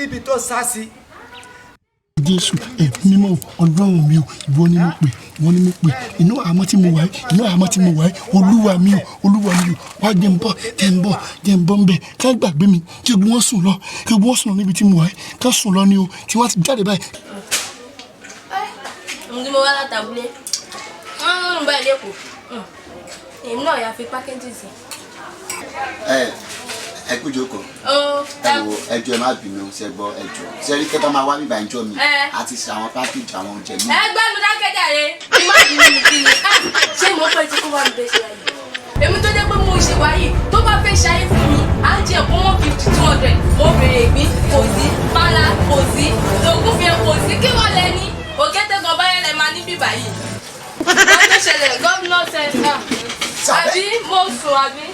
Ríbi tó sá sí. Jésù ẹ mímọ́, Ọlọ́run mi o, ìwọ ni mo pè, ìwọ ni mo pè. Inú àmọ́ tí mo wà yìí, inú àmọ́ tí mo wà yìí, Olúwa mi o, Olúwa mi o, wá jẹ́ n bọ́, jẹ́ n bọ́, jẹ́ n bọ́ ń bẹ̀. Ká gbàgbé mi, kí gbogbo wọn sùn lọ, kí gbogbo wọn sùn lọ níbi tí mo wà yìí, ká sùn lọ ni o, tí wọ́n ti jáde báyìí. Ohun tí mo wá látàbúlé ń bá ilé kù, èmi náà yà fi pákéjì sí. Ẹ ẹ kú jókòó. Ó. Ẹ wo, ẹ jọ̀ọ́, ẹ má bínú, ṣe gbọ́? Ẹ jọ̀ọ́, ṣe rí kẹta máa wá bíbá ìjọ mi Ẹ. àti ṣe àwọn package àwọn oúnjẹ mi. Ẹ gbẹ́ mi dákẹ́jàre, kí má bínú mi kí ni? Ah, ṣé mo pẹ́ tí kò wá mi fẹ́ ṣe ayé èmi tó jẹ́ pé mo ṣe wáyé tó bá fẹ́ ṣayé fún mi, à ń jẹ ẹ̀kọ́ 150, 200. Mo béèrè ìgbín, kò sí, pálá kò sí, ògúnfe kò sí. Kí wọ́n lẹ ní òkété gan báyẹn lẹ máa ní bíbá yìí. Wọ́n tó ṣẹlẹ̀ gómìnà ṣe àbí mo sùn àbí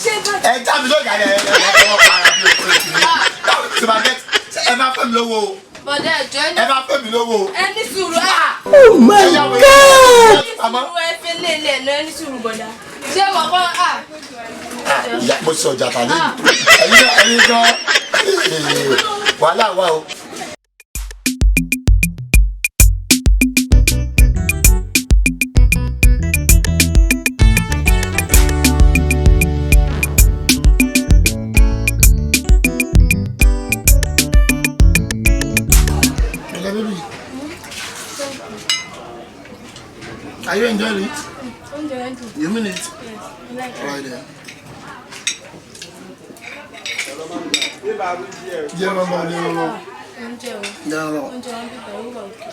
ṣé bá. Ẹ já mi lóye, ẹ ẹ ẹ ẹ para bí òkú èkìní spaghetti. Ẹ má fẹ́ mi lówó o. Bọ̀dẹ̀, ẹ̀jọ̀ Ẹ má fẹ́ mi lówó o. ẹ ní sùúrù ẹ. Oh my God! Ní sùúrù, ẹ fi lé ilé ẹ̀ náà, ẹ ní sùúrù bọ̀dà. Ṣé mo kọ́ à. Ìyá, mo sọ ọjà tà lẹ́yìn ẹ̀yin náà, ẹ̀yin gan, wàhálà wà o. Hello, baby. Are you enjoying it? Oúnjẹ rẹ dùn. You mean it? Yes, I like it. All right then. Jẹ́ lọ́mọ, jẹ́ lọ́mọ. Oúnjẹ o. Jẹ́ lọ́mọ. Oúnjẹ wọn bí pẹ̀lú wà òkè.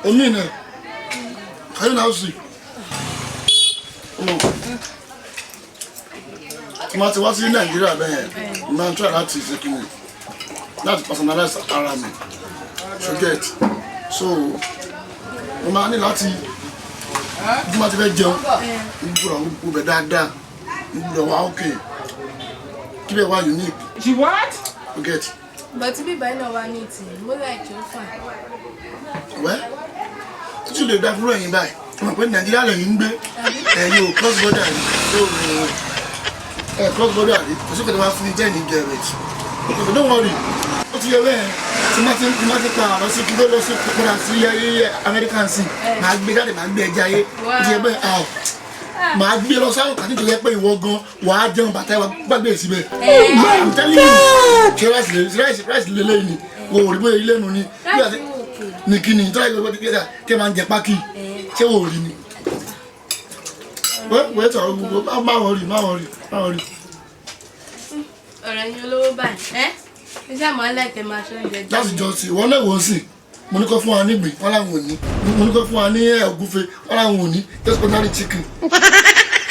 Omi nẹ, can you now see? Oh. Tí wọ́n ti wá sí Nàìjíríà bẹ́ẹ̀, mo máa ń try láti ṣe kí ni, láti personalize ara mi. So get, so mo máa ní láti bí wọ́n ti fẹ́ jẹun, mo gbọ́dọ̀ wo bẹ̀ dáadáa, mo gbọ́dọ̀ wá okay, kí bẹ́ẹ̀ wá unique. She what? You get? But tí bíbá náà wá ní ìtì, mo like ó fine. Well, títí lè dá fúrú ẹ̀yìn báyìí, mo mọ̀ pé Nàìjíríà lẹ́yìn ń gbé, ẹ̀yin ò cross border rí, so ẹ̀ cross border rí, kò sí kò tó wá fún jẹ́ ní gẹ̀rẹ́t. Okay, don't worry, ó ti yẹ bẹ́ẹ̀. Tí má ti pa àlọ́ sí kí ló lọ sí padà sí ayé American sí, màá gbé jáde, màá gbé ẹja ayé. Ó ti yẹ bẹ́ẹ̀, ah, màá gbé lọ sáwọn kàtí tó yẹ pé ìwọ gan wàá jẹun bàtà ìwà gbàgbé síbẹ̀. I'm telling you. Ṣé rice lè lẹ́yìn ni o ò rí bóyá ilé nu ni Rice wò òkè. Ní kí ni tó láyé gbogbo tí ẹ máa ń jẹ pákí, ṣé wò ó rí ni? Wẹ́ẹ́ tọ̀ gbogbo, má worry, má worry, má worry. Ọ̀rọ̀ yín olówó báyìí. Ẹ́ ẹ ṣáà máa ń láìpẹ́ máa ṣe oúnjẹ jẹ. Láti jọ sí ìwọ náà wò ó sì, mo ní kó fún wa ní ìgbín, wọn làwọn ò ní. Mo ní kó fún wa ní ògúnfe, wọn làwọn ò ní. Just ordinary chicken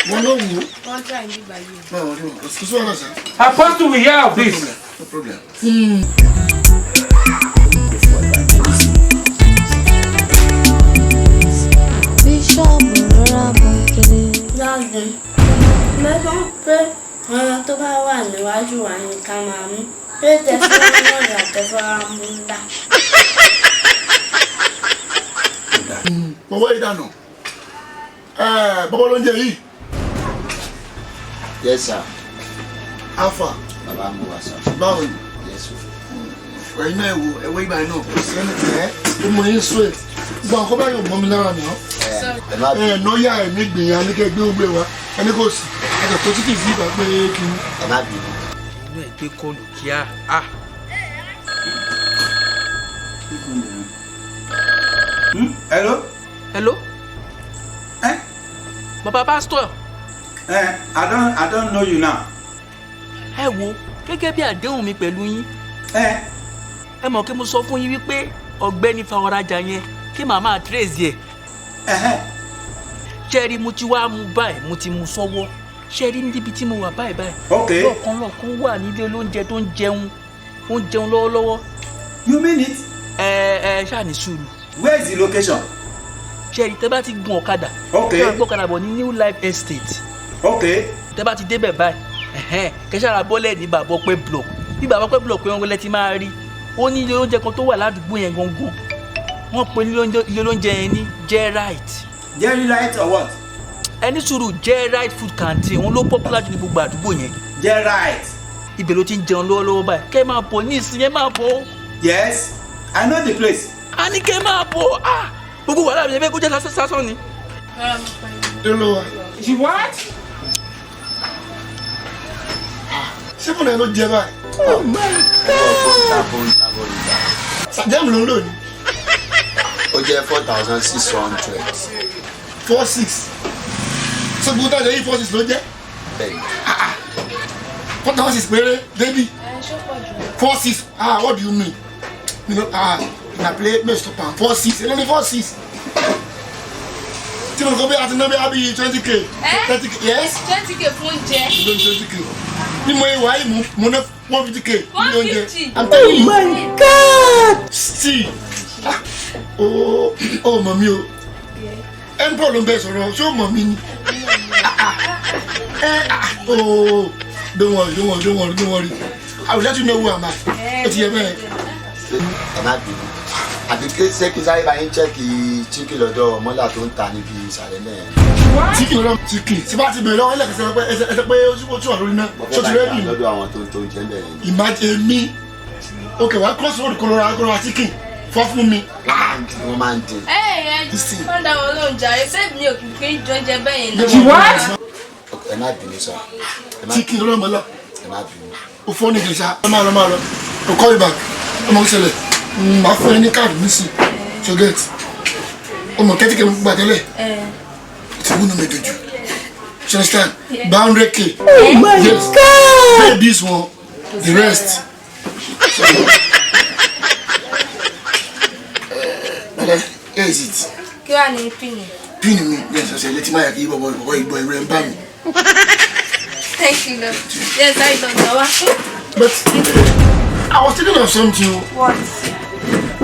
wọn náà wò ó. Wọ́n try ní bíbá yìí. Má worry, wọn kò sí wàhálà sá. Apostle will hear of No this. problem, no problem. Bíṣọ́ọ̀bù rọra bọ̀kẹ́lẹ́. Dáàbò, mo sọ pé ọ̀rọ̀ tó bá wà níwájú wa ni ká máa mú. Ṣé tẹ̀fọ́ra náà là tẹ̀fọ́ra mú ńlá? Bọ́bọ́ yìí dànù bọ́bọ́ ló ń jẹ yìí. Yes sir. Alpha. Bàbá, mo wà sir. Báwo ni? Yes sir. Ẹ̀yin náà wò, ẹ̀wọ́ ìgbà yìí náà kò sí ẹni tẹ̀ ẹ́ ó mọ yín straight gbogbo àwọn kọ́bá yóò mọ́ mi lára nìyẹn. Ẹ má ẹ nọ́yà ẹ̀ ní gbìyànjú ní kẹ́ gbé gbé wa ẹni kò sí ẹ̀jẹ̀ tó tí kì í sí ìgbà pé kí ni. Ẹ má bínú. Inú ẹ̀ gbé call kíá. Ah. Hello? Hello? Eh? Bàbá pásítọ̀. Eh, I don't know you now. Ẹ wo, gẹ́gẹ́ bí àdéhùn mi pẹ̀lú yín. Eh? Ẹ mọ̀ kí mo sọ fún yín wípé ọ̀gbẹ́ni Fawaraja yẹn kí màá máa trace ẹ̀. Ṣé rí, mo ti wá mú báyìí, mo ti mú sọ́wọ́. Ṣé rí níbi tí mo wà báyìí báyìí? Okay. Lọ́ọ̀kan lọ́ọ̀kan wà nílé olóúnjẹ tó ń jẹun, ó ń jẹun lọ́wọ́lọ́wọ́. You mean it? Ẹ ẹ ṣáà ní sùúrù. Where is the location? Ṣé rí, tẹ́ bá ti gun ọ̀kadà. Okay. Tẹ́ bá gbọ́ ọ̀kadà bọ̀ ní New Life Estate. Okay. Tẹ́ bá ti débẹ̀ báyìí, ẹ̀hẹ́n, kẹ́sàrà bọ́lẹ̀ ní Bàbá Ọpẹ́ block. Bí Bàbá Ọpẹ́ block yẹn lẹ ti máa rí. Ó ní ilé oúnjẹ kan tó wà ládùúgbò yẹn gangan. Wọ́n pe ilé oúnjẹ yẹn ní Jerite. Jerry Light or what? Ẹni sùúrù, Jerite Food Canteen, òun ló popular jù ní gbogbo àdúgbò yẹn. Jerite. Ibẹ̀ ló ti ń jẹun lọ́wọ́lọ́wọ́ báyìí. Kẹ́ ẹ máa bọ̀ ní ìsìn, ẹ máa bọ̀. Yes, I know the place. A ní kẹ́ ẹ máa bọ̀. Ah, gbogbo wàhálà mi ẹ fẹ́ kó jẹ́ sásán ni. Rọra mú pẹ̀lú. Èló wa. She what? Ṣé fúnra ẹ ló jẹ báyìí? Oh my God. Sàjẹ́mù ló ń lò ní. Ó jẹ́ 4,600. 4,6. Ṣé gbogbo tájà yìí 4,6 ló jẹ́? Bẹ́ẹ̀ni. 4,600 péré, baby. Ẹ ṣó pọ̀ jù. 4,6. Ah, what do you mean? You know, ah, na play make stop am. 4,6. Èló ni 4,6? Tí mo kọ́ bí a ti ná bí a bí 20K. Eh? 30K, yes. 20K fún oúnjẹ. Èló ni 20K? Bí mo ye wàá yìí mo ná 150K ní oúnjẹ. 150? I'm telling you. Oh my God. See. Ah, oh, oh, mọ̀ mi o. Emperor ló ń bẹ sọ̀rọ̀, ṣé o mọ̀ mi ni? Ah, ah, oh, don't worry, don't worry, don't worry, don't worry. I will let you know who am I. Ó ti yẹ bẹ́ẹ̀. Ẹ má bínú. Àbí ṣé kí sáré bá yín chẹ́ẹ̀kì chicken lọ́dọ̀ mọ́là tó ń ta níbi ìsàlẹ̀ náà? Chicken lọ́dọ̀ chicken. Tí bá ti bèrè lọ́wọ́ ẹlẹ́kẹ̀sẹ̀ pé ẹsẹ̀ pé ó tún wà lórí náà. Mo Ṣé o fẹ́ ti bá rẹ́dì? yín lọ́dọ̀ àwọn tó ń tó oúnjẹ ń bẹ̀rẹ̀ ni. Imagine mi. Okay, wàá cross road kó lọ ra chicken. Fọ́ fún mi. Wọ́n máa ń dín. Ẹ ẹ wọ́n dá wọn lóhùn jàre, ṣé mi ò kì í jẹ oúnjẹ bẹ́ẹ̀ yẹn náà. She what? Ẹ má bínú sá. Chicken lọ́dọ̀ mọ́lá. Ẹ má bínú. O fọ́ ní ìgbésà. Ẹ máa lọ, máa lọ. O call you back. Ọmọ ń ṣẹlẹ̀. Màá fún ẹ ní káàdì mi sí. So get. Ọmọ kẹ́tíkẹ́ mi gbà tẹ́lẹ̀. Ti wúnú mi dojú. You understand? Buy 100K. Oh my Yes. God. Pay this one. The rest. So, here is it. Kí wàá ní pin? Pin mi. Yes, ọ̀sẹ̀ létí máa yà kí bọ̀bọ̀ bọ̀bọ̀ ìgbọ̀ ìrẹ̀ ń bá mi. Thank you, love. Yes, I don't know. But I was thinking of something. What?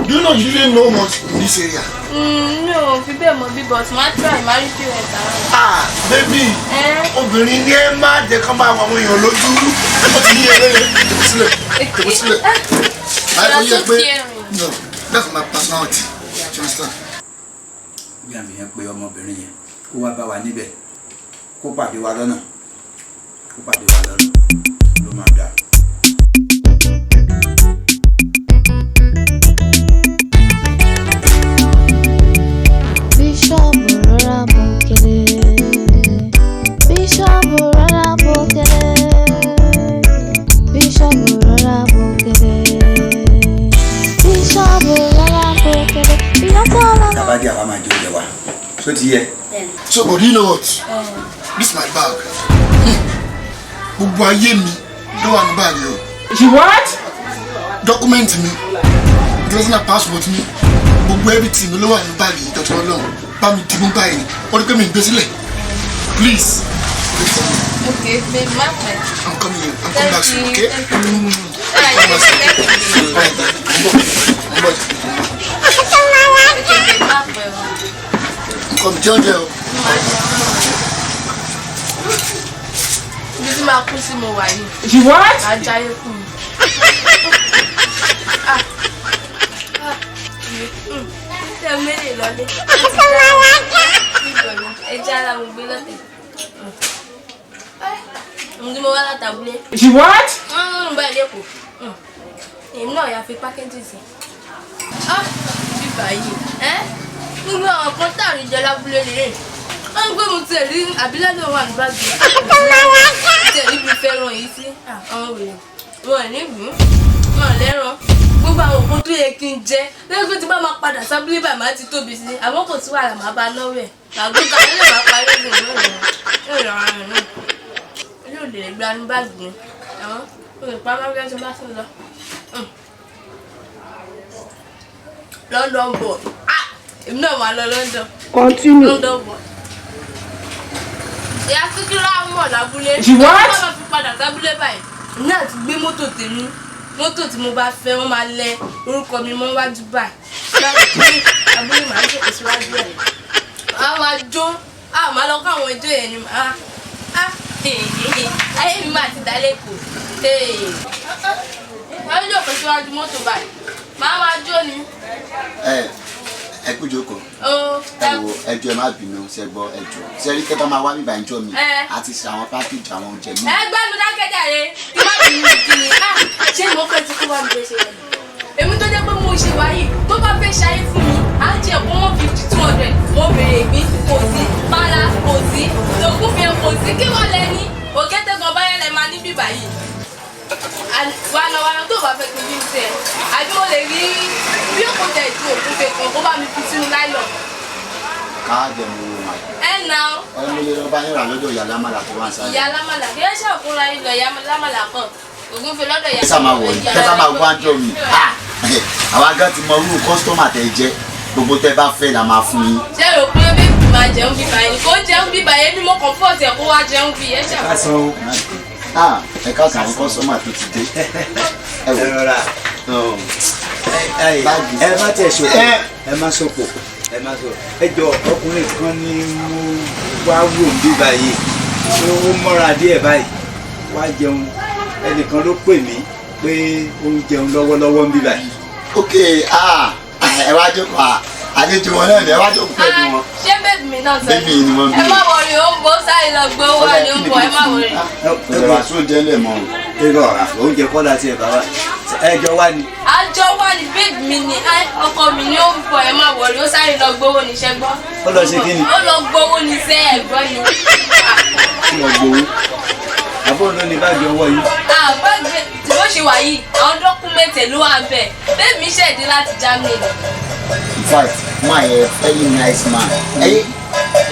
Do you know you didn't know much in this area? Mi ò fi bẹ́ẹ̀ mọ bí, but máa try, máa rí pí ẹ̀ tààrà. Ah, baby. Obìnrin ní ẹ má jẹ́ kán máa wọ àwọn èèyàn lójú. Ó ti yí eré yẹn. Tèkó sílẹ̀. Tèkó sílẹ̀. Báyìí kò yẹ pé no, that's my personality. Do you understand? Bí àmì yẹn pé ọmọbìnrin yẹn kó wá bá wa níbẹ̀, kó pàdé wa lọ́nà, kó pàdé wa lọ́nà ló máa dà. Bíṣọ̀bù rọra bòkèlè. Bíṣọ̀bù rọra bòkèlè. Bíṣọ̀bù rọra bòkèlè. Bíṣọ̀bù rọra bòkèlè. Ìyàtọ̀ ọlọ́run. Tábàdí àwa máa jẹ oúnjẹ wa, ṣó ti yẹ? So, but you know what? This is my bag. Gbogbo ayé mi ló wà ní báàgì o. She what? Document mi, international passport mi, gbogbo everything mi ló wà ní báàgì yìí, dọ̀tún ọlọ́run. Bá mi dìbò báyìí ni, ó rí pé mi ń gbé sílẹ̀. Please, wait for me. Okay, babe, má pẹ́. I'm coming in. I'm coming back soon, okay? Thank you. Mm. Come back soon. Alright, then. I'm going. I'm going. Okay, babe, má pẹ́ o. I'm coming. Jẹ́ oúnjẹ o. Ibi tí máa kú sí mo wà yìí. She what? Màá jáyé kù mi. Ṣé o mélè lọlé? Ẹja ara mo gbé lọ́tẹ̀. Mo tí mo wá látàbúlé. She what? Ń bá ilé kù. Èmi náà yà fi pákéjì sí. Bíbá yìí. Gbogbo àwọn kan tààrí jẹ lábúlé lélẹ̀. Wọ́n ń gbé mo tiẹ̀ rí àbílẹ̀ náà wà ní báàgì. Tiẹ̀ níbi fẹ́ràn yìí sí. Àwọn wèrè. Wọ́n ò ní gbìn. Wọ́n ò lẹ́ràn. Gbogbo àwọn nǹkan tó yẹ kí n jẹ. Lẹ́yìn tí bá máa padà sábúlé báyìí máa ti tóbi sí. Àmọ́ kò sí wàhálà, màá bá náwó ẹ̀. Màá gbé kalẹ̀ lè máa parí ìlú náà. Yóò lọ ara rẹ̀ náà. Yóò lè gba ní báàgì mi. Àwọn olùpamọ́ bí wọ́n ti bá sùn lọ. London boy. Ah! Èmi náà máa lọ London. Continue. London boy. Ìyá Síkírá mọ̀ lábúlé. She what? Wọ́n máa fi padà sábúlé báyìí. Èmi náà ti gbé mọ́tò tèmi. Mọ́tò tí mo bá fẹ́, wọ́n máa lẹ orúkọ mi mọ́ wájú báyìí. Láti abúlé màá jókòó síwájú ẹ̀. A máa jó. A máa lọ kọ́ àwọn ijó yẹn ni màá. Ah! Ayé mi máa ti dá lẹ́kọ̀ọ́. Wọ́n jókòó síwájú mọ́tò báyìí. Màá máa jó ni. Ẹ Ẹ kú jókòó. Ó. Ẹ wo, ẹjọ́, ẹ má bínú, ṣe gbọ́? Ẹjọ́, ṣe rí kẹta máa wá bíbá ìjọ mi Ẹ. àti ṣe àwọn package àwọn oúnjẹ mi. Ẹ gbẹ́nu dákẹ́jàre, kí má bínú kí ni? Ah, ṣé mo fẹ́ ti kó bá mi bẹ́ ṣe wáyé? Èmi tó jẹ́ pé mo ṣe wáyé, tó bá fẹ́ ṣayé fún mi, à ń jẹ ẹ̀kọ́ 150, 200. Mo béèrè ìgbín, kò sí, pálá kò sí, tògúnfe kò sí. Kí wọ́n lẹ ní òkété gan báyẹn lẹ máa ní bíbá yìí. Wàhálà wàhálà, tó bá fẹ́ kí n bí sẹ́, àbí mo lè rí bí òkú tẹ̀ ju ògúnfe kan kó bá mi fi sínú láìlọ̀. Ká jẹ mo wo wọn. Ẹ nà ó. Ẹ mo lè lọ bá yín rà lọ́dọ̀ ìyá lámàlà tó wà ń sáré. Ìyá lámàlà kí ẹ ṣàkóra ilẹ̀ ìyá lámàlà kan, ògúnfe lọ́dọ̀ ìyá. Ẹ sá máa wọ̀ yìí, ẹ sá máa wá jọ mi. Àwa gan ti mọ irú customer tẹ jẹ́, gbogbo tẹ bá fẹ́ la máa fún yín. Ṣé rò pé bébì máa jẹun bíbá yẹn kó jẹun bíbá yẹn mímọ́ kan fọ́ọ̀tì ẹ̀ kó wá jẹun bí ẹ ṣàkóso. Kásán o. Ah, ẹ káàsán, àwọn customer tó ti dé. Ẹ Ẹ wò. rọra. Báàgì. Ẹ má tẹ̀ ṣòpò, ẹ má ṣòpò, ẹ má ṣòpò. Ẹ jọ, ọkùnrin kan ní mo wá wò ń bí báyìí, ó mọ́ra díẹ̀ báyìí wá jẹun. Ẹnìkan ló pè mí pé ó ń jẹun lọ́wọ́lọ́wọ́ ń bí báyìí. Ok, ah, ẹ wá jókòó. Ah, àlejò wọn náà ni, ẹ wá jókòó pẹ̀lú wọn. Ṣé bébì mi náà sọ? Bébì ni wọ́n bí. Ẹ má worry, ó ń bọ́ sáré lọ gbé owó wà ní ó ń bọ̀, ẹ má worry. Kò lè wá sóúnjẹ lẹ̀ mọ́ o. Irọ́, oúnjẹ kọ́ láti ẹ̀ bá wa, ẹjọ́ wá ni. Àjọ wà ní, bébì mi ni, ọkọ mi ni ó ń bọ̀, ẹ má worry, ó sáré lọ gbowó ní iṣẹ́ gbọ́. Ó lọ ṣe kí ni? Ó lọ gbowó ní iṣẹ́ ẹ̀gbọ́n ni. Kí lọ gbowó? Àbúrò ló ní báàgì ọwọ́ yìí. Àbájẹ tí bó ṣe wà yìí, àwọn document ló wà ń bẹ̀. Bébì mi ṣẹ̀dí láti Germany. In fact, man yẹ very nice man. Ẹyin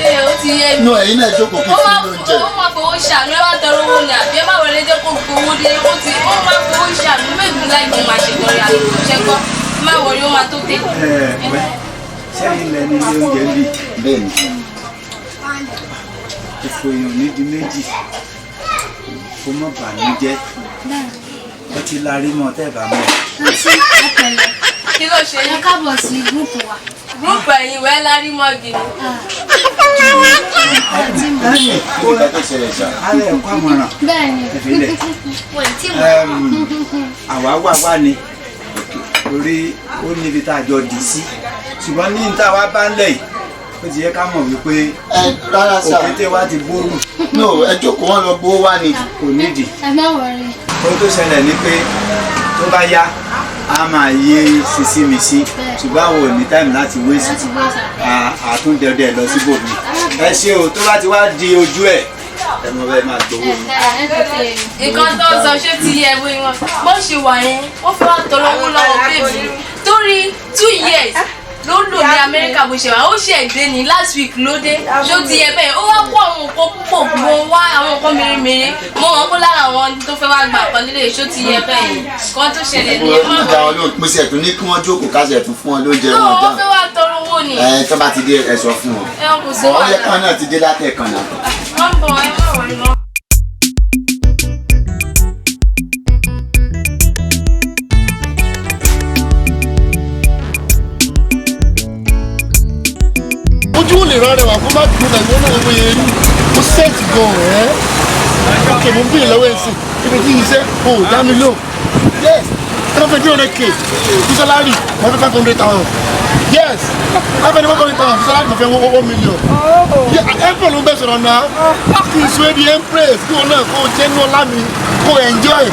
Ee, ó ti yé mi. No, ẹyin náà jókòó kí Ó fún máa lóúnjẹ. ó máa fowó ṣàánú. Ẹ wá tọrọ owó ni àbí? Ẹ má wọlé, jẹ́ kó gbowó dé. Ó ti ó máa fowó ṣàánú. Méjì láì ní máa ṣe tọrẹ àlùkò ṣẹ́gbọ́. Ẹ má worry, ó máa tó dé. Ẹ wẹ́, sẹ́yìn lẹni ilé oúnjẹ ń bì? Bẹ́ẹ̀ni. Ìfò èèyàn ní di méjì, kó má bànújẹ́, ó ti larí mọ́ tẹ́ bá mọ́. Àǹtí, ẹ pẹ̀lẹ́. Kí ló ṣe Ẹ yín? káàbọ̀ sí group wa. Group ẹ̀yin wẹ́ lárí mọ́gì ni. Àǹtí mi. Kí ni nǹkan tó ṣẹlẹ̀ ṣá? Alẹ́ ẹ̀kọ́ àmọ̀ràn. Bẹ́ẹ̀ni. Ìfilẹ̀. Wọ́n ti mọ̀. Àwa wà wá ni torí ó níbi tá a jọ dì sí, ṣùgbọ́n ní níta wa bá ń lẹ̀ yìí, ó ti yẹ ká mọ̀ wípé Ẹ rárá sá. òkété wa ti gbóòrùn. No, ẹ jókòó, wọn lọ gbowó wá ni. Kò nídìí. Ẹ má worry. Ohun tó ṣẹlẹ̀ ni pé tó bá yá, a máa yé sisi mi sí, ṣùgbọ́n àwọn ò ní time láti waste. Láti wé sà. Àtúndẹ̀dẹ̀ lọ síbòmí. Ẹ ṣé o, tó bá ti wá di ojú ẹ̀, ẹ mọ bẹ́ẹ̀ máa gbowó mi. Ẹ tètè. Nǹkan tó ń sọ ṣé ti yẹ bóyá wọn bó ṣe wà yẹn, ó fi wá tọrọ owó lọ́wọ́ bébì torí 2 years ló lò ní Amẹ́ríkà. Bó ṣe wà, ó ṣe dé ní last week ló dé. Ṣó ti yẹ bẹ́ẹ̀? Ó wá kó àwọn nǹkan púpọ̀ mọ wá, àwọn nǹkan mèremère mọ wọn kó lára àwọn tó fẹ́ wá gbà kan nílé. Ṣó ti yẹ bẹ́ẹ̀ yẹn? Nǹkan tó ṣẹlẹ̀ ní ẹ má Ẹ dá wọn lóhùn, mo sì ẹ̀tún ní kí wọ́n jókòó ká sì ẹ̀tún fún wọn lóúnjẹ tó wọn ó dáhùn. fẹ́ wá tọrọ owó ni. Ẹ tó bá ti dé, ẹ sọ fún wọn. Ẹ kò sí Bọ̀ ó yẹ wàhálà. káwọn náà ti dé látẹ̀kan náà. Wọ́n ń bọ̀, ẹ má worry mọ́. Ojú ò lè rán rẹwà kó má dùn náà, ìwọ náà wọ́n yẹn rí ó set gan ẹ́. Ok, mo ń bèèrè lọ́wọ́ ẹ̀ sìn ibi tí iṣẹ́ o ò dá mi lò. Yes, ẹ máa fẹ́ 300K fún salary, mo fẹ́ 500,000. Yes, ẹ fẹ́ ní 500,000 fún salary, mo fẹ́ 1 million. Emperor ló ń bẹ̀ sọ̀rọ̀ náà, kí n sọ ẹ́ di empress, kí wọn náà kó o jẹ́ ní ọlá mi, kó o enjoy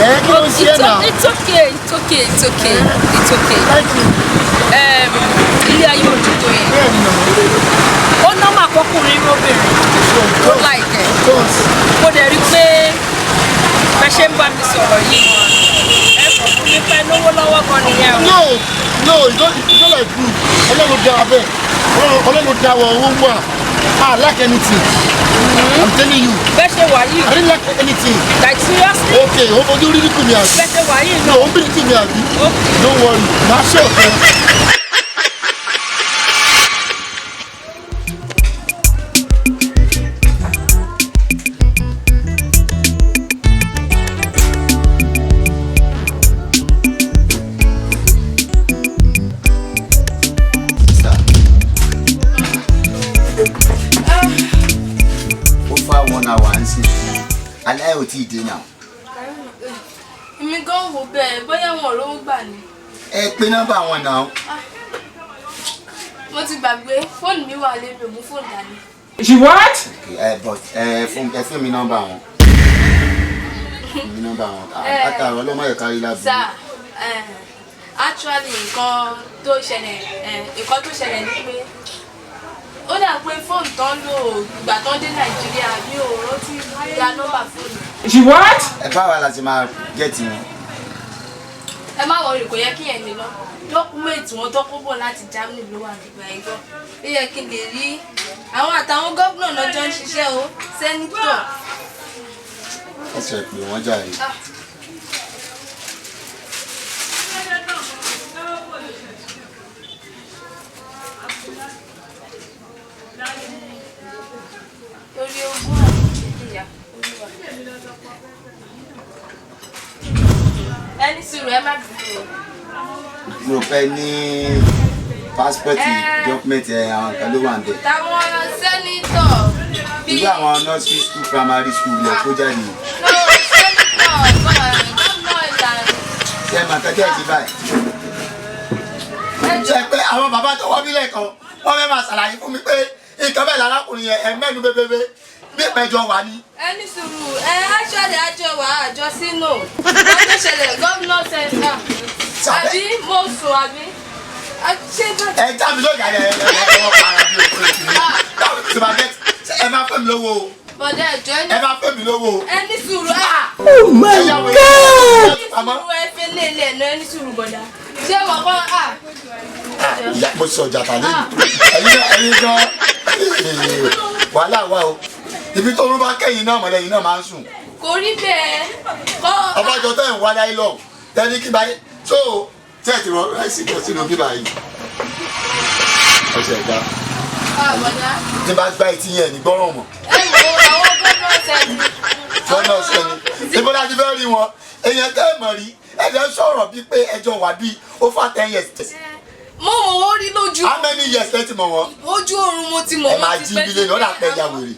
ẹ. Kí ló ń ṣe ẹ́ náà? It's okay, it's okay, it's okay, it's okay. Thank you. Ilé ayé òtútù yẹn. Bẹ́ẹ̀ ni náà. Ó normal kọkùnrin lóbìnrin ó like ẹ̀. Of course. Mo dẹ̀ rí pé bẹ́ ṣe ń bá mi sọ̀rọ̀ yìí, ẹ sọ fún mi pé lówó lọ́wọ́ gan nìyẹn o. No, no, it's not like good. Ọlọ́run dá abẹ́, Ọlọ́run dá wọ owó wà. I like anything, I'm telling you. Bẹ́ ṣe wà yìí. I didn't like anything. Like seriously. Okay, o fojú rí kù mí àbí? Bẹ́ ṣe wà yìí. No, o ń bí kù mí àbí? Don't worry, màá ṣe ọ̀fẹ́. Sir. Ó fà 1 hour ń sìn, aláì ò tí ì dé náà. Èmi gan wò bẹ́ẹ̀, bóyá wọn ò rówó gbà ni. Ẹ pé nọ́mbà wọn náà. Mo ti gbàgbé fóònù mi wà lé mi ò mú fóònù dání. She what? Ẹ but ẹ fún mi nọ́mbà wọn. Fún mi nọ́mbà wọn. Àtàrà ọlọ́mọ ẹ̀ka rí lábẹ́. Sir, actually nǹkan tó ṣẹlẹ̀ ni pé ó dà pé fóònù tán lò ìgbà tán dé Nàìjíríà, mi ò rántí gba nọ́mbà fóònù. She what? Ẹ báwa la ti máa get wọn. Ẹ má worry, kò yẹ kí yẹn lè lọ. Document wọn tó kó bọ̀ láti Germany ló wà nígbà yìí gbọ́. Ó yẹ kí n lè rí àwọn àtàwọn gómìnà lọ́jọ́ ń ṣiṣẹ́ o, senator. Ẹ ṣe pé wọ́n jàre. Ah. Orí ogún àti ìyá olúwa. Ẹni sùúrù, ẹ má bínú o. Mo rò pé ní passport, document ẹ, àwọn kan ló wà ń bẹ̀. Táwọn senator bíi Irú àwọn nursery school, primary school lẹ̀ kó jáde. No, senator, gómìnà ìlànà. Ṣé ẹ máa tẹ́tẹ́ ẹ̀ sí báyìí? Ṣé pé àwọn bàbá tó wọ́n bílẹ̀ kan, wọ́n fẹ́ máa ṣàlàyé fún mi pé nǹkan bẹ́ẹ̀ lárákùnrin yẹn ẹ mẹ́nu bébébé bí ìpẹ́jọ wà ní. Ẹni sùúrù ẹ, actually àjọ wà, àjọ sínú wọ́n tó ṣẹlẹ̀ gómìnà senator àbí mo sùn àbí ṣé bá. Ẹ já mi lóògì àlẹ́ ẹ ẹ fọwọ́ para bí òkú ètò mi. Báwo ni ti máa gẹ́tì? Ẹ máa fẹ́ mi lówó o. Bọ̀dá, ẹjọ́. Ẹ máa fẹ́ mi lówó o. Ẹni sùúrù ẹ. Oh my God! Ẹni sùúrù, ẹ fi lé ilé ẹ̀ náà, ẹni sùúrù bọ̀dá. Ṣé mo kọ́ à. Ìyá, mo sọ ọjà tà lẹ́yìn. Ẹ̀yin náà, ẹ̀yin gan, wàhálà wà o. Ibi tó ń bá kẹ́yìn náà mọ̀lẹ́yìn náà máa ń sùn. Kò rí bẹ́ẹ̀ kọ́. Abájọ tẹ́ ń wá láyé lọ tẹ́ni kí báyìí tó tẹ́ ẹ̀ ti rọ ráìsì kan sínú bíbá yìí. Ọ̀sẹ̀ ẹ̀dá Ah, bọ̀dá. tí bá gbá etí yẹn ní gbọ́ràn mọ̀. Ẹ wo àwọn gómìnà sẹ́ni. Lọ́nà ọ̀sẹ̀ ni ibo la ti fẹ́ rí wọn? Èèyàn tẹ́ ẹ̀ mọ̀ rí, ẹ̀jẹ̀ ń sọ̀rọ̀ bíi pé ẹjọ́ wà bíi over 10 years. Mo mọ̀ wọ́n rí lójú. How many years lẹ ti mọ̀ wọ́n? Ojú oorun mo ti mọ̀ Ẹ wọ́n máa ti jí pẹ́. bílẹ̀ lọ́dà pẹ́ ya wèrè.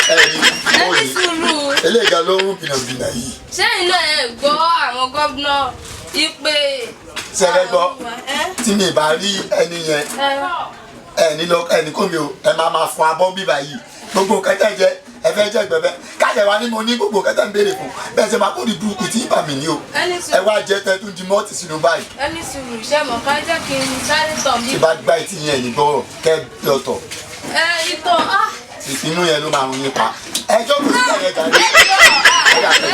Ẹ rí mo Ẹni rí sùúrù. eléyìí gan ló ń rún bìnàbìnà yìí. Ṣé iná ẹ gbọ́ àwọn gómìnà ìpè. Sẹ́fẹ̀ gbọ́, tí mi bá rí ẹni yẹn, ẹ ní lọ, ẹni kò mi o, ẹ máa máa fún abọ́ bíbá yìí, gbogbo kẹtẹ jẹ, ẹ fẹ́ jẹ gbẹbẹ kájẹ wa ni mo ní gbogbo kẹtẹ ń béèrè fún bẹ́ẹ̀ ṣe máa kó di burúkú tí ń bà mí ní o. Ẹni Ẹ sùúrù. wá jẹ tẹ tún di mọ́ọ̀tì sínú báyìí. Ẹni sùúrù, ṣé mọ̀ ká jẹ́ kí n sáré tọ̀ bí. Tí bá gbá etí yẹn ní gbọ́rọ̀ kẹ́ lọ́tọ̀. Ẹ ìtọ̀ ah. Inú yẹn ló máa rún yín pa ẹjọ́ kò sí kẹ̀kẹ́ gàdé.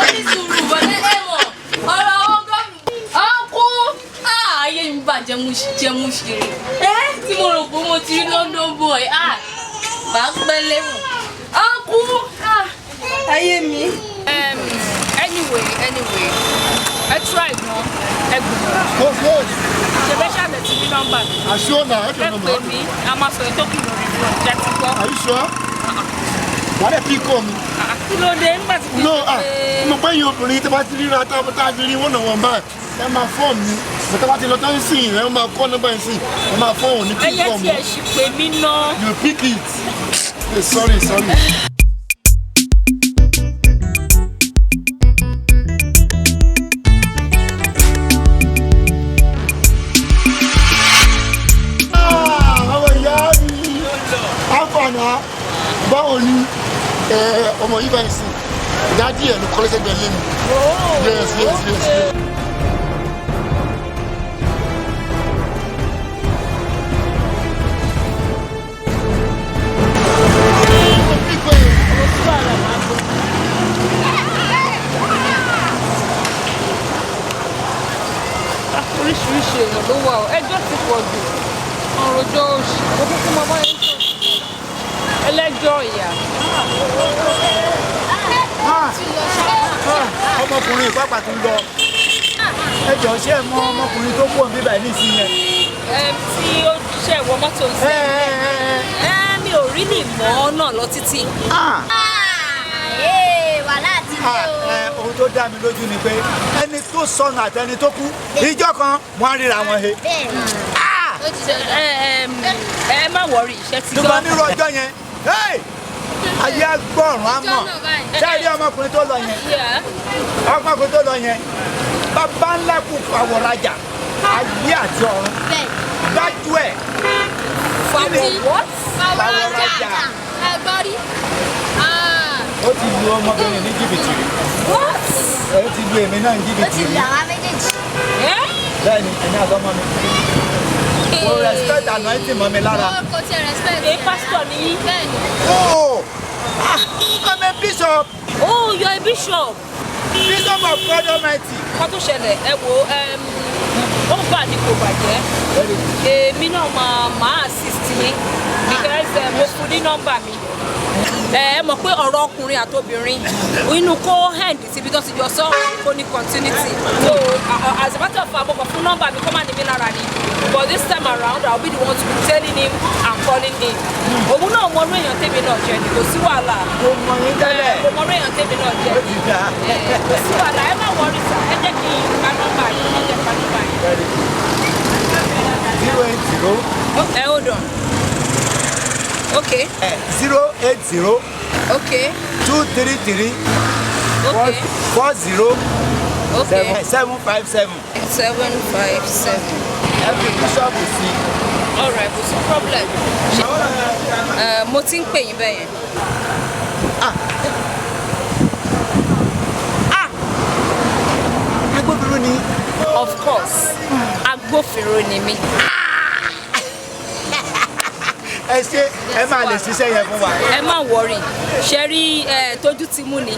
Ẹni sùúrù bọ̀dé, ẹ mọ̀ ọ̀rọ̀ àwọn gómìnà. Ọkú ayé mi bàjẹ́, mo ṣì jẹ́ mo ṣì rè é tí mo rò pé mo ti rí London boy, máa pẹ́ lẹ́wọ̀n. Ọkú ayé mi. Anyway, ẹ try gan, ẹ gbìyànjú. Ṣe bẹ́ẹ̀ ṣàlẹ̀ tí ní nọ́mbà mi. Àṣọ náà, ẹ Ẹ kàn pè nọ́mbà. mí, a máa sọ ètò kù lórí fún ọjà tí gbọ́. Are you sure? Wàá dẹ̀ pick call mi. Kí ló dé nígbà tí kì í No, ṣe ah, pé. mo pẹ́ yín obìnrin tí bá ti ríra tá a ti rí wọ́n náà wọ́n báyìí. Ẹ máa fọ́ọ̀mù mi. Bàtà bá ti lọ tán sí ẹ máa kọ́ nọ́mbà yín sí. Ẹ máa fọ́ọ̀mù ní pick Ẹyẹ call tí mi. ẹ ṣì pè mí náà. You pick it. Hey, sorry, sorry. Ah, ọmọ ìyá mi. Àfààná, báwo ni ẹ, ọmọ yìí báyìí sí? Dádì ẹ̀ ló kọ́lé sẹ́gbẹ̀ẹ́ lé mi. Yes. Oríṣiríṣi èèyàn ló wà o, ẹjọ́ ti pọ̀ jù, ọ̀rọ̀jọ́ òṣì ó kúkú mọ báyìí ń sọ ẹlẹ́jọ́ ìyá. Ọmọkùnrin ìpápá tún lọ. Ẹ jọ, ṣé ẹ mọ ọmọkùnrin tó kú òun bíbá yìí nísìnyí yẹn? Tí ó ṣe wọ mọ́tò sí ẹ, mi ò rí lè mọ̀ ọ́ náà lọ títí. Wàhálà ti dé o. Ẹ, ohun tó dá mi lójú ni pé ẹni tó sọnù àti ẹni tó kú ìjọ kan wọn á ríra wọn he. Ẹ ẹ má worry, iṣẹ́ ti gbọ́. Ṣùgbọ́n nírú ọjọ́ yẹn, hey! Ayé agbọ́rùn á mọ̀. Ṣé ẹ rí ọmọkùnrin tó lọ yẹn? Ọmọkùnrin tó lọ yẹn, bàbá ńlá kù àwọ̀rajà ayé àti ọ̀run dájú ẹ̀. Pàwọ́rajà. Ẹ gbọ́ rí. Ó ti lu ọmọbìnrin ní jìbìtì rí. What? Ó ti lu èmi náà ní Ó ti jìbìtì lu rí. àwa méjèèjì. Bẹ́ẹ̀ni, èmi àtọmọ mi. Mo respect anointing mọ́ mi lára. Kò tiẹ̀ respect. Ẹ pásítọ̀ ni yín. Bẹ́ẹ̀ni. Oh! Ah, I'm a bishop. Oh, you are a bishop. Bishop of God Almighty. Kọ́ tó ṣẹlẹ̀, ẹ wo, ó bà ní kò bàjẹ́. Èmi náà máa assist yín because mo fún ní nọ́mbà mi. Ẹ mọ̀ pé ọ̀rọ̀ ọkùnrin àtobìnrin inú kó hand síbi tó ti jọ sọ kó ní continuity. So as a matter of fact, mo kàn fún nọ́mbà mi kó má ní mi lára ni. But this time around, I will be the one to be telling him and calling him. Òun náà mọ orú èèyàn tèmi náà jẹ ni, kò sí wàhálà. Mo mọ yín tẹ́lẹ̀. Kò mọ orú èèyàn tèmi náà jẹ Ó ni. ti dà. Kò sí wàhálà, ẹ má worry sir, ẹ jẹ́ kí n ka nọ́mbà yìí, ẹ jẹ́ ka nọ́mbà yìí. 080. Ẹ hold on. Okay. 080. Okay. 233. Okay. 40. Okay. 757. 757. Ẹ fi bíṣọ̀bù sí. All right, kò sí problem. Mo ti ń pè yín bẹ́ẹ̀ yẹn. Agbófinró ni. Of course, agbófinró ni mí. Ẹ ṣe ẹ máa lè ṣiṣẹ́ yẹn fún wa. Ẹ má worry, ṣe rí tójú ti mú ni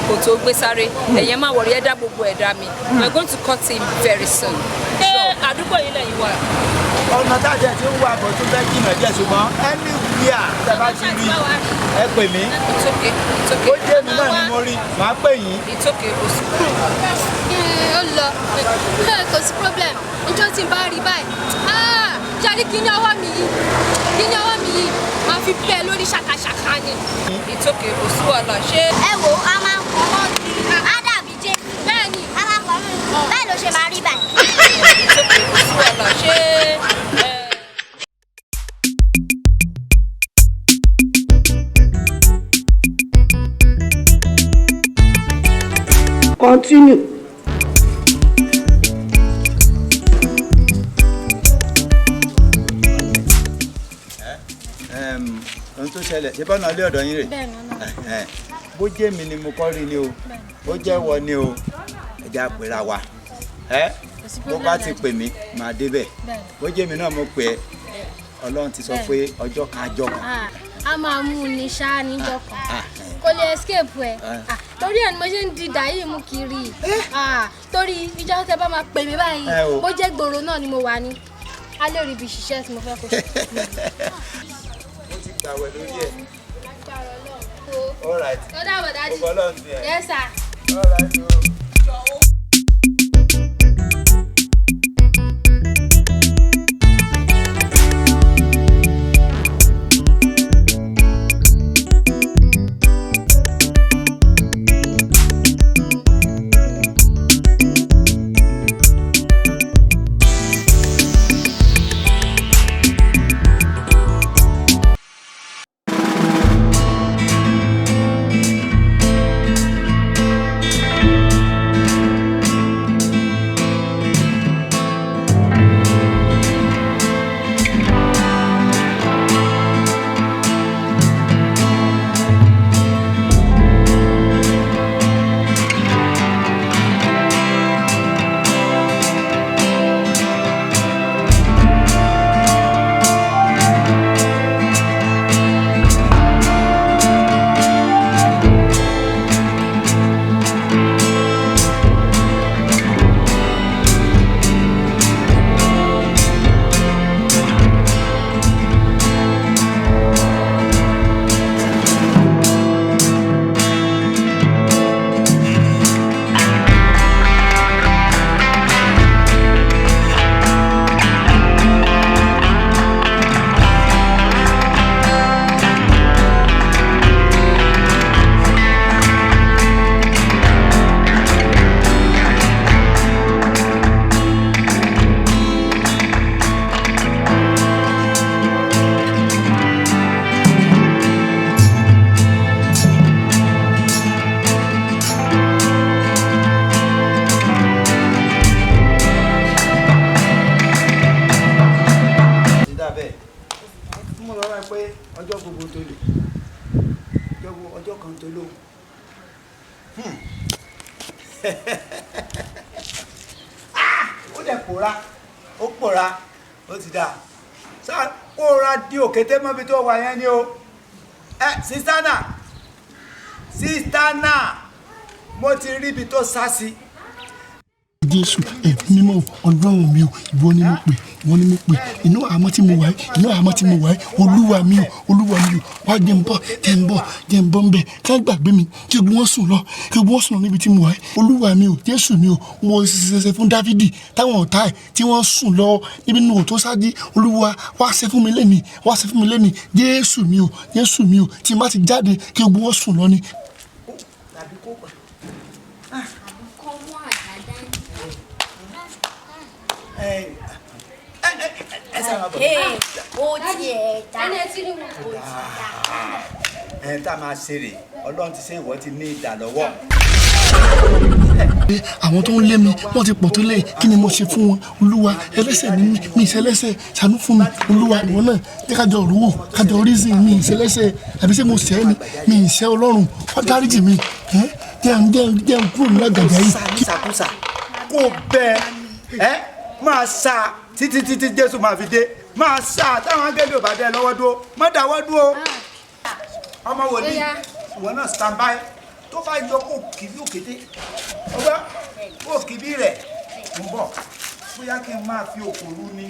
kò tó gbé sáré. Ẹ̀yẹn má worry, ẹ dá gbogbo ẹ̀dá mi. We are going to cut him very soon. Ṣé àdúgbò yìí lẹ́yìn wà? Ọ̀nà tájẹ̀ tí ń wà bọ̀ tó fẹ́ jìnnà díẹ̀ ṣùgbọ́n anywhere tẹ bá ti rí ẹ pè mí. It's okay, it's okay. Ó jẹ́ mi náà ni mo rí, màá pè yín. It's okay, kò sí. Ó lọ. Kò sí problem. Ijó tí n bá rí báyìí. Ṣé kí ní ọwọ́ mi yìí? Kí ní ọwọ́ mi yìí? Màá fi bẹ́ẹ̀ lórí ṣàkàṣàkà ni. It's okay, kò sí wàhálà. Ṣé Ẹ wo, a máa ń kọ́ mọ́ kiri. Á dàbí Jésù. Bẹ́ẹ̀ni. A máa kọ́ mọ́. Bẹ́ẹ̀ ló ṣe máa rí báyìí. It's okay, kò sí wàhálà. Ṣé Continue. Ohun tó ṣẹlẹ̀ ṣé bọ́nà ilé ọ̀dọ̀ yín rè? Bẹ́ẹ̀ni, ọ̀nà. Bó jẹ́ mi ni mo kọ́ rí ni o, bó jẹ́ wọ ni o, ẹ jẹ́ á pera wa. Bó bá ti pè mí, màá débẹ̀. Bó jẹ́ mi náà mo pè ẹ́, Ọlọ́run ti sọ pé ọjọ́ kan àjọ kan. A máa mú un ní ṣáá níjọ́ kan. Kò lè escape ẹ. Torí ẹ̀ ni mo ṣe ń di dàí mú kiri. Torí ìjọ tẹ bá máa pè mí báyìí, bó jẹ́ gbòòrò náà ni mo wà ní. A lè rí ibi ìṣiṣẹ́ tí mo fẹ́ kó ṣe. Mo ti gbàwẹ̀ lórí ẹ̀. All right. Ó dàbọ̀ dájú. Mo bọ́ lọ́run ti ẹ̀. Yes sir. All right o. Thank Ọjọ́ gbogbo tó lè ọjọ́ kan tó lóhùn. Ó dẹ̀ pòórá, ó pòórá, ó ti dáa. Sá pòórá di òkété mọ́bi tó wà yẹn ni o. Ẹ sísánà, sísánà, mo ti rí ibi tó sá sí. Jésù ẹ̀mí mímọ́, Ọlọ́run mi o, ìwọ ni mo pè, ìwọ ni mo pè. Inú àmọ́ tí mo wà yìí, inú àmọ́ tí mo wà yìí, Olúwa mi o, Olúwa mi o, wá jẹ́ n bọ́, jẹ́ n bọ́, jẹ́ n bọ́ ń bẹ̀, ká gbàgbé mi, kí gbogbo wọn sùn lọ, kí gbogbo wọn sùn lọ níbi tí mo wà yìí. Olúwa mi o, Jésù mi o, mo ṣẹṣẹ fún Dáfídì táwọn ọ̀tá ẹ̀ tí wọ́n sùn lọ níbi nínú òtó sáájú. Olúwa, wá ṣe fún mi lẹ́nìí, wá ṣe fún mi lẹ́nìí. Jésù mi o, Jésù mi o, tí n bá ti jáde kí gbogbo wọn sùn lọ ni. Ẹ tá a máa ṣe rè, Ọlọ́run ti ṣe, ìwọ ti ní ìdà lọ́wọ́. Àwọn tó ń lé mi wọ́n ti pọ̀ tó lẹ́yìn, kí ni mo ṣe fún wọn? Olúwa, ẹlẹ́ṣẹ̀ ni mí, mi ìṣẹlẹ́ṣẹ̀, ṣàánú fún mi. Olúwa, ìwọ náà jẹ́ kájọ òrùwò kájọ reason, mi ìṣẹlẹ́ṣẹ̀, àbí ṣé mo ṣẹ̀ ni? Mi ìṣẹ́ Ọlọ́run, wọ́n dáríjì mi, jẹ́ n kúrò ní àgàgà yìí. Sàkúsà kó bẹ́ẹ̀ ẹ máa sá títí títí Jésù máa fi dé, máa sá táwọn angẹ́lì ò bá dé lọ́wọ́ dúró, má dáwọ́ dúró. Ọmọ wòlíì, ìwọ náà stand by, tó bá yọ kó kìbí òkété, ọgbà kó kìbí rẹ̀ ń bọ̀, bóyá kí n máa fi òkòrú ni.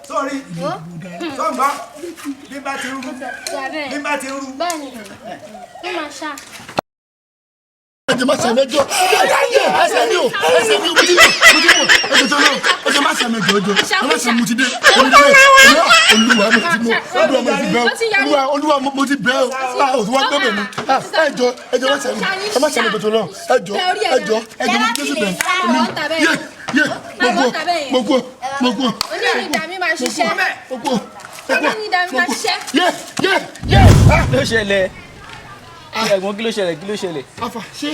Sọ́ọ̀rì sọ́ǹgbà bí bá ti rú, bí bá ti rú. Bẹ́ẹ̀ni, ó máa ṣá. Ẹjọ má sàmì ẹjọ, ẹsẹ̀ mi o, ẹsẹ̀ mi o, mo ti mọ, mo ti mọ, ẹjọ tó lọ, ẹjọ má sàmì ẹjọ, ẹjọ ẹ má sàmì, mo ti dé, olúwa, olúwa, mo ti mọ, olúwa, mo ti bẹ̀ o, olúwa, mo ti bẹ̀ o, a ò tún wá gbẹbẹ mi, ẹjọ, ẹjọ má sàmì, ẹ má sàmì ẹjọ tó lọ, ẹjọ, ẹjọ, ẹjọ mo ti dé síbẹ̀, yé yé, mo kú, mo kú, mo kú, Oní ìdá mi máa ṣiṣẹ́. mo kú, mo kú, Oní ìdá mi máa ṣiṣẹ́. yé yé yé. Kí ló ṣẹlẹ̀? Ẹ̀gbọ́n, kí ló ṣẹlẹ̀? Kí ló ṣẹlẹ̀? Afa ṣé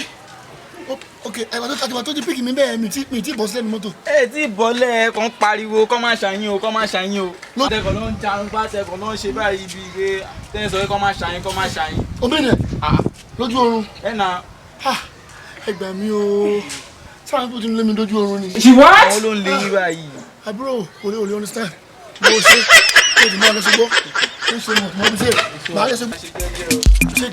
ok, ẹ̀wà tó àtìwà tó ti píkì mi bẹ́ẹ̀, mi ti bọ́ sílẹ̀ ní mọ́tò. Ẹ tí bọ́lẹ̀ kàn pariwo kọ́ máa ṣàyín o, kọ́ máa ṣàyín o. Tẹ̀kọ̀ ló ń jarun bá tẹ̀kọ̀ ló ń ṣe báyìí ibi ìwé tẹ́yìn sọ pé kọ́ máa ṣàyín, kọ́ máa ṣàyín. Obìnrin lójú oorun. Ẹ nà. Ẹ gbà mí o, sáà tó ti ń lé mi lójú oorun ni. She what? Àwọn ló ń lé yín báyìí. Àbúrò kò lè, ò lè understand. Mo ṣe kó o ti máa lọ sí gbọ́. Ó ṣe mọ̀ mọ́ bí ṣe máa lọ sí gbọ́. Ṣé